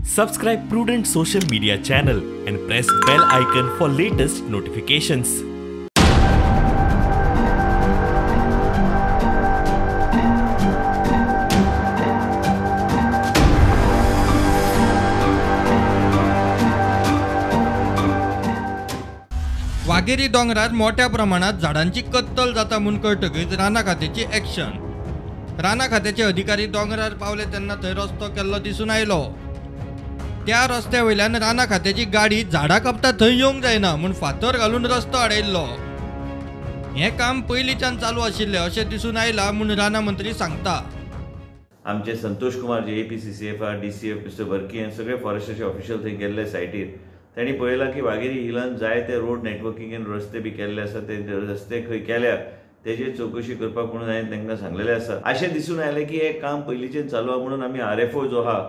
Subscribe Prudent social media channel and press bell icon for latest notifications. Wagheri दोंगरार मोठ्या प्रमाणात झाडांची कत्तल जाता म्हूण कळटकीच राना खात्याची एक्शन। राना खात्याचे अधिकारी दोंगरार पावले तेन्ना थंय रस्तो केल्लो दिसून आयलो। त्या रस्त्या वयल्यान राना खात्याची गाडी झाडां कापता थंय येवंक जायना म्हूण फातर घालून रस्तो आडयल्लो। हें काम पयलींच्यान चालू आशिल्लें अशें दिसून आयलां म्हूण राना मंत्री सांगता। आमचे संतोष कुमार जे APCCF DCF mister Varkey आनी सगळे फॉरेस्टाचे ऑफिशियल थंय गेल्ले सायटीर, तांणी पळयलां की वागेरी हिलान जायते रोड नेटवर्किंग आनी रस्ते बी केल्ले आसा, ते रस्ते खंय केल्या तेजेर चवकशी करपाक म्हणून हांवें तांकां सांगलेलें आसा। अशें दिसून आयलें की हें काम पयलींच्यान चालू आहा म्हणून आमी RFO जो आहा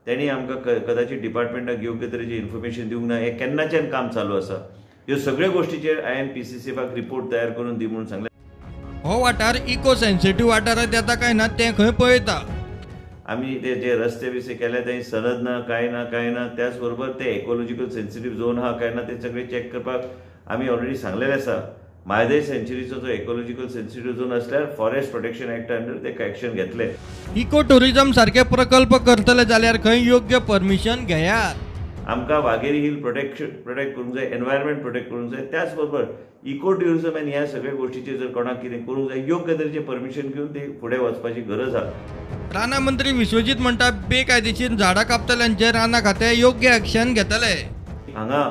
तेणी आमकां कदाचित डिपार्टमेंटाक योग्य तरेची इन्फॉर्मेशन दिवंक ना। हें केन्नाच्यान काम चालू आसा, ह्यो सगळ्यो गोश्टीचेर हांवें PCCFाक रिपोर्ट तयार करून दी म्हणून सांगलें। हो वाठार इको सेन्सिटीव वाठारांत येता काय ना तें खंय पळयता। आमी ते जे रस्ते बिस्ते केले ते सनद ना काय ना काय ना, त्याच बरोबर ते इकोलॉजिकल सेन्सिटीव झोन आहा काय ना ते सगळे चॅक करपाक आमी ऑलरेडी सांगलेलें आसा। म्हादय सेंच्युरीचो जो इकोलॉजिकल सेन्सिटीव झोन असल्यार फॉरेस्ट प्रोटेक्शन एक्ट अंडर ते एक्शन घेतले। इको टुरिझम सारखे प्रकल्प करतले जाल्यार खंय योग्य परमिशन घेयात। आमकां वागेरी हिल प्रोटेक्ट करूंक जाय, एनवायरमेंट प्रोटेक्ट करूंक जाय, त्याच बरोबर इको ट्युरिझम आनी ह्या सगळ्या गोष्टीचेर जर कोणाक कितें करूंक जाय योग्य तरेचें परमिशन घेवन ते फुडें वचपाची गरज आहा। राना मंत्री विश्वजीत म्हणटा बेकायदेशीर झाडां कापतल्यांचेर राना खातें योग्य एक्शन घेतले। हांगा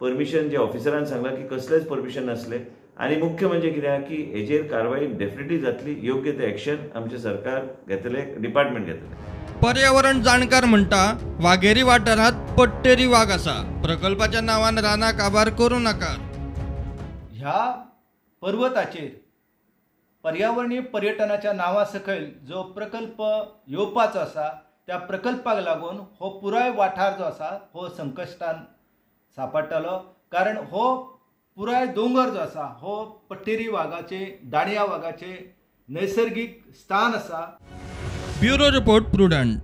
परमिशन जे ऑफिसरान सांगलां की कसलेंच परमिशन नासलें आनी मुख्य म्हणजे कितें आहा की हेजेर कारवाई डेफिनेटली जातली, योग्य ते एक्शन आमचें सरकार घेतले, डिपार्टमेंट घेतले। पर्यावरण जाणकार म्हणटा वागेरी वाठारांत पट्टेरी वाग आसा, प्रकल्पाच्या नांवान रानां काबार करूं नाकात। ह्या पर्वताचेर पर्यावरणीय पर्यटनाच्या नांवा सकयल जो प्रकल्प येवपाचो आसा त्या प्रकल्पाक लागून हो पुराय वाठार जो आसा हो संकश्टान सापडटलो, कारण हो पुराय दोंगर जो आसा हो पट्टेरी वागाचे, दाणया वागाचे नैसर्गीक स्थान आसा। Bureau report, Prudent.